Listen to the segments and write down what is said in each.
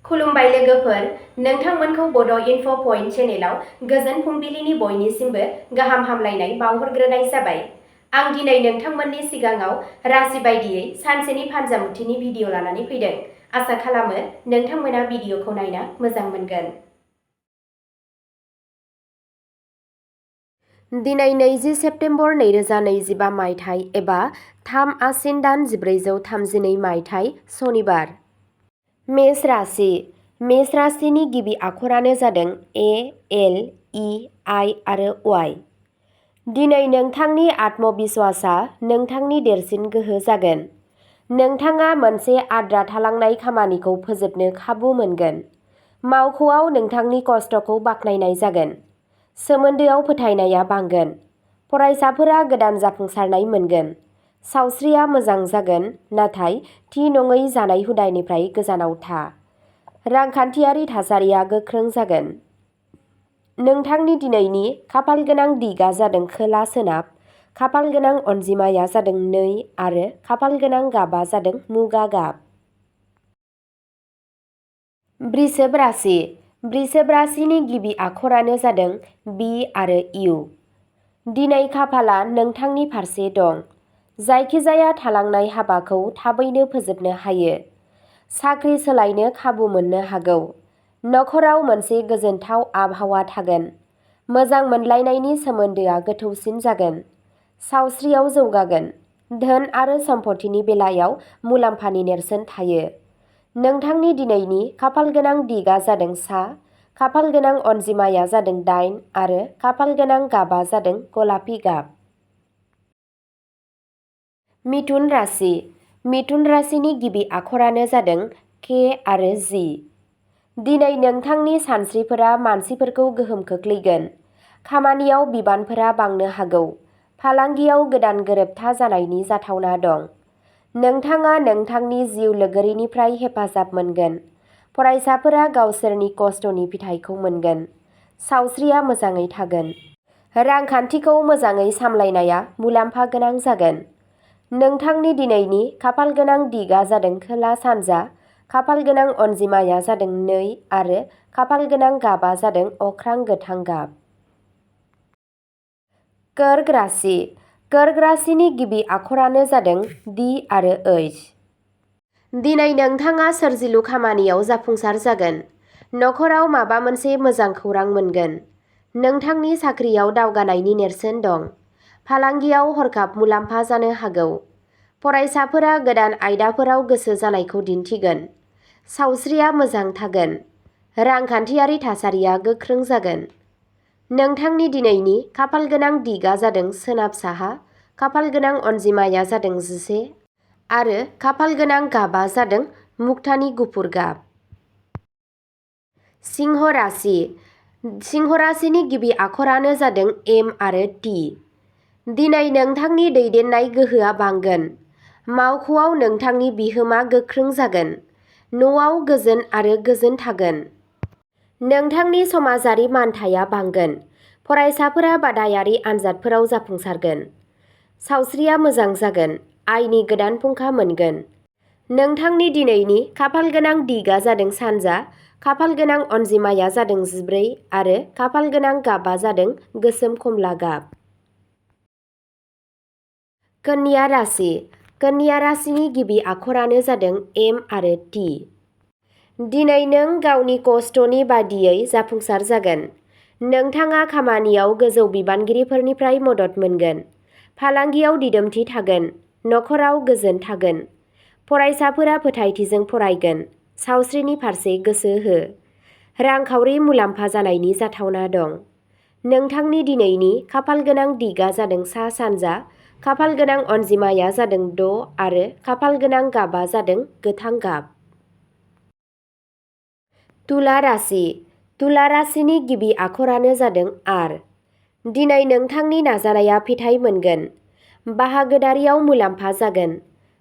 खुलुमबाय लोगोफोर, नोंथांमोनखौ बड' इनफ' पइन्ट चेनेलाव गोजोन फुंबिलिनि बयनिसिमबो गाहाम हामलायनाय बावहरग्रोनाय जाबाय। आं दिनै नोंथांमोननि सिगाङाव राशि बायदियै सानसेनि फानजामुथिनि भिडिअ लानानै फैदों। आसा खालामो नोंथांमोना भिडिअखौ नायना मोजां मोनगोन। दिनै 20 सेप्तेम्बर 2025 मायथाइ एबा 3 आसिन दान 1432 मायथाइ सनिबार। मेष राशि। मेष राशिनि गिबि आखरानो जादों ए, एल, इ, आइ आरो वाइ। दिनै नोंथांनि आत्मबिश्वासआ नोंथांनि देरसिन गोहो जागोन। नोंथाङा मोनसे आद्रा थालांनाय खामानिखौ फोजोबनो खाबु मोनगोन। मावख'आव नोंथांनि खस्थ'खौ बाख्नायनाय जागोन। सोमोन्दोआव फोथायनाया बांगोन। फरायसाफोरा गोदान जाफुंसारनाय मोनगोन। सावस्रिया मोजां जागोन, नाथाय थि नङै जानाय हुदानिफ्राय गोजानाव था। रांखान्थियारि थासारिया गोख्रों जागोन। नोंथांनि दिनैनि खाफालगोनां दिगआ जादों खोला सोनाब, खाफालगोनां अनजिमाया जादों 2 आरो खाफालगोनां गाबआ जादों मुगा गाब। वृषभ राशि। वृषभ राशिनि गिबि आखरानो जादों बि आरो इउ। दिनै खाफालआ नोंथांनि फारसे दं। जायखिजाया थालांनाय हाबाखौ थाबैनो फोजोबनो हायो। साख्रि सोलायनो खाबु मोननो हागौ। नखराव मोनसे गोजोनथाव आबहावा थागोन। मोजां मोनलायनायनि सोमोन्दोआ गोथौसिन जागोन। सावस्रियाव जौगागोन। धोन आरो सम्पथिनि बेलायाव मुलाम्फानि नेरसोन थायो। नोंथांनि दिनैनि खाफालगोनां दिगआ जादों सा, खाफालगोनां अनजिमाया जादों 8 आरो खाफालगोनां गाबआ जादों गलापि गाब। मिथुन राशि। मिथुन राशिनि गिबि आखरानो जादों के आरो जि। दिनै नोंथांनि सानस्रिफोरा मानसिफोरखौ गोहोम खोख्लैगोन। खामानियाव बिबानफोरा बांनो हागौ। फालांगियाव गोदान गोरोबथा जानायनि जाथावना दं। नोंथाङा नोंथांनि जिउ लोगोरिनिफ्राय हेफाजाब मोनगोन। फरायसाफोरा गावसोरनि खस्थ'नि फिथाइखौ मोनगोन। सावस्रिया मोजाङै थागोन। रांखान्थिखौ मोजाङै सामलायनाया मुलाम्फा गोनां जागोन। नोंथांनि दिनैनि खाफालगोनां दिगआ जादों खोला सानजा, खाफालगोनां अनजिमाया जादों 2 आरो खाफालगोनां गाबआ जादों अख्रां गोथां गाब। कर्क राशि। कर्क राशिनि गिबि आखरानो जादों दि आरो ओइच। दिनै नोंथाङा सोरजिलु खामानियाव जाफुंसार जागोन। नखराव माबा मोनसे मोजां खौरां मोनगोन। नोंथांनि साख्रियाव दावगानायनि नेरसोन दं। फालांगियाव हरखाब मुलाम्फा जानो हागौ। फरायसाफोरा गोदान आयदाफोराव गोसो जानायखौ दिन्थिगोन। सावस्रिया मोजां थागोन। रांखान्थियारि थासारिया गोख्रों जागोन। नोंथांनि दिनैनि खाफालगोनां दिगआ जादों सोनाब साहा, खाफालगोनां अनजिमाया जादों 11 आरो खाफालगोनां गाबआ जादों मुक्तानि गुफुर गाब। सिंह राशि। सिंह राशिनि गिबि आखरानो जादों एम आरो टि। दिनै नोंथांनि दैदेननाय गोहोआ बांगोन। मावख'आव नोंथांनि बिहोमा गोख्रों जागोन। न'आव गोजोन आरो गोजोन थागोन। नोंथांनि समाजारि मानथाया बांगोन। फरायसाफोरा बादायारि आनजादफोराव जाफुंसारगोन। सावस्रिया मोजां जागोन। आयनि गोदान फुंखा मोनगोन। नोंथांनि दिनैनि खाफालगोनां दिगआ जादों सानजा, खाफालगोनां अनजिमाया जादों 14 आरो खाफालगोनां गाबआ जादों गोसोम खमला गाब। कन्या राशि। कन्या राशिनि गिबि आखरानो जादों एम आरो टि। दिनै नों गावनि खस्थ'नि बादियै जाफुंसार जागोन। नोंथाङा खामानियाव गोजौ बिबानगिरिफोरनिफ्राय मदद मोनगोन। फालांगियाव दिदोमथि थागोन। नखराव गोजोन थागोन। फरायसाफोरा फोथायथिजों फरायगोन। सावस्रिनि फारसे गोसो हो। रांखावरि मुलाम्फा जानायनि जाथावना दं। नोंथांनि दिनैनि खाफालगोनां दिगआ जादों सा सानजा, खाफालगोनां अनजिमाया जादों 6 आरो खाफालगोनां गाबआ जादों गोथां गाब। तुला राशि। तुला राशिनि गिबि आखरानो जादों आर। दिनै नोंथांनि नाजानाया फिथाइ मोनगोन। बाहागोदारियाव मुलाम्फा जागोन।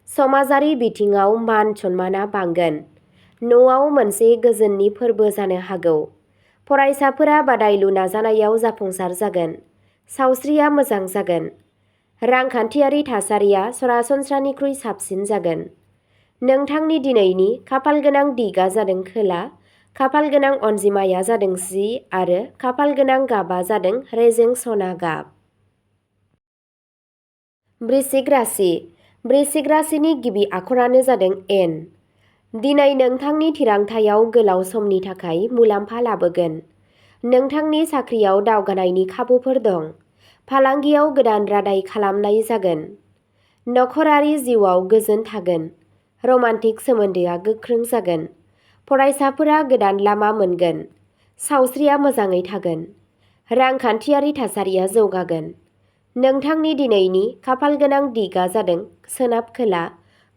समाजारि बिथिङाव मान सन्माना बांगोन। न'आव मोनसे गोजोननि फोरबो जानो हागौ। फरायसाफोरा बादायलु नाजानायाव जाफुंसार जागोन। सावस्रिया मोजां जागोन। रांखान्थियारि थासारिया सरासनस्रानिख्रुइ साबसिन जागोन। नोंथांनि दिनैनि खाफालगोनां दिगआ जादों खोला, खाफालगोनां अनजिमाया जादों 10 आरो खाफालगोनां गाबा जादों रेजें सना गाब। वृश्चिक राशि। वृश्चिक राशिनि गिबि आखरानो जादों एन। दिनै नोंथांनि थिरांथायाव गोलाव समनि थाखाय मुलाम्फा लाबोगोन। नोंथांनि साख्रियाव दावगानायनि खाबुफोर दं। फालांगियाव गोदान रादाय खालामनाय जागोन। नखरारि जिउआव गोजोन थागोन। रमान्टिक सोमोन्दोआ गोख्रों जागोन। फरायसाफोरा गोदान लामा मोनगोन। सावस्रिया मोजाङै थागोन। रांखान्थियारि थासारिया जौगागोन। नोंथांनि दिनैनि खाफालगोनां दिगआ जादों सोनाब खोला,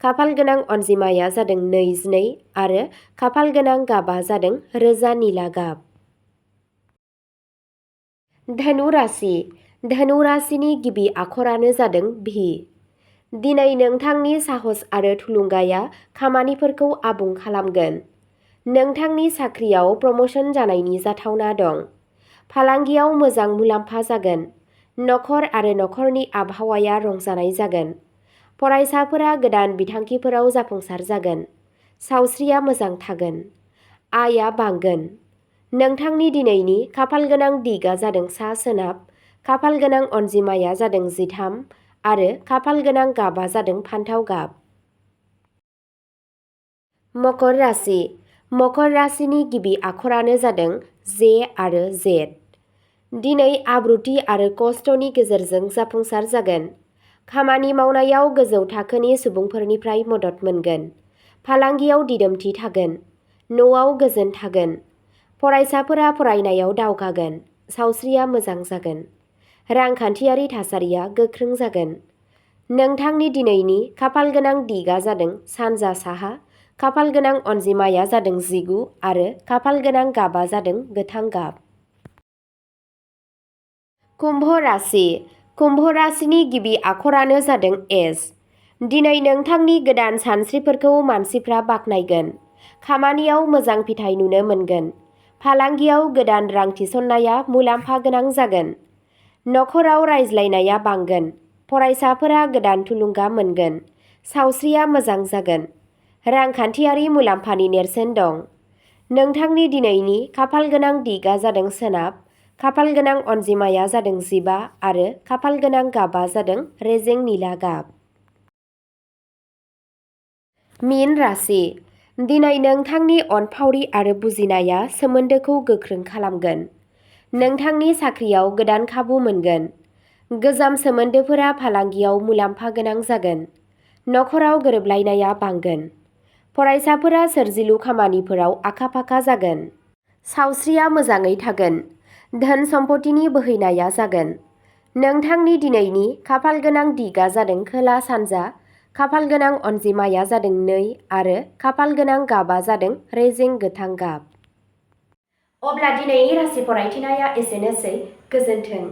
खाफालगोनां अनजिमाया जादों 22 आरो खाफालगोनां गाबा जादों रोजा निला गाब। धनु राशि। धनु राशिनि गिबि आखरानो जादों भि। दिनै नोंथांनि साहस आरो थुलुंगाया खामानिफोरखौ आबुं खालामगोन। नोंथांनि साख्रियाव प्रमोशन जानायनि जाथावना दं। फालांगियाव मोजां मुलाम्फा जागोन। नखर आरो नखरनि आबहावाया रंजानाय जागोन। फरायसाफोरा गोदान बिथांखिफोराव जाफुंसार जागोन। सावस्रिया मोजां थागोन। आयआ बांगोन। नोंथांनि दिनैनि खाफालगोनां दिगआ जादों सा सोनाब, खाफालगोनां अनजिमाया जादों 13 आरो खाफालगोनां गाबा जादों फान्थाव गाब। मकर राशि। मकर राशिनि गिबि आखरानो जादों जे आरो जेड। दिनै आब्रुथि आरो खस्थ'नि गेजेरजों जाफुंसार जागोन। खामानि मावनायाव गोजौ थाखोनि सुबुंफोरनिफ्राय मदद मोनगोन। फालांगियाव दिदोमथि थागोन। न'आव गोजोन थागोन। फरायसाफोरा फरायनायाव दावगागोन। सावस्रिया मोजां जागोन। रांखान्थियारि थासारिया गोख्रों जागोन। नोंथांनि दिनैनि खाफालगोनां दिगआ जादों सानजा साहा, खाफालगोनां अनजिमाया जादों 19 आरो खाफालगोनां गाबा जादों गोथां गाब। कुम्भ राशि। कुम्भ राशिनि गिबि आखरानो जादों एस। दिनै नोंथांनि गोदान सानस्रिफोरखौ मानसिफ्रा बाख्नायगोन। खामानियाव मोजां फिथाइ नुनो मोनगोन। फालांगियाव गोदान रां थिसननाया मुलाम्फा गोनां जागोन। नखराव रायज्लायनाया बांगोन। फरायसाफोरा गोदान थुलुंगा मोनगोन। सावस्रिया मोजां जागोन। रांखान्थियारि मुलाम्फानि नेरसोन दं। नोंथांनि दिनैनि खाफालगोनां दिगआ जादों सोनाब, खाफालगोनां अनजिमाया जादों 15 आरो खाफालगोनां गाबा जादों रेजें निला गाब। मीन राशि। दिनै नोंथांनि अनफावरि आरो बुजिनाया सोमोन्दोखौ गोख्रों खालामगोन। नोंथांनि साख्रियाव गोदान खाबु मोनगोन। गोजाम सोमोन्दोफोरा फालांगियाव मुलाम्फा गोनां जागोन। नखराव गोरोबलायनाया बांगोन। फरायसाफोरा सोरजिलु खामानिफोराव आखा-फाखा जागोन। सावस्रिया मोजाङै थागोन। धोन सम्पथिनि बोहैनाया जागोन। नोंथांनि दिनैनि खाफालगोनां दिगआ जादों खोला सानजा, खाफालगोनां अनजिमाया जादों 2 आरो खाफालगोनां गाबा जादों रेजें गोथां गाब। अब्ला दिनैनि राशि फरायथिनाया एसेनोसै। गोजोन्थों।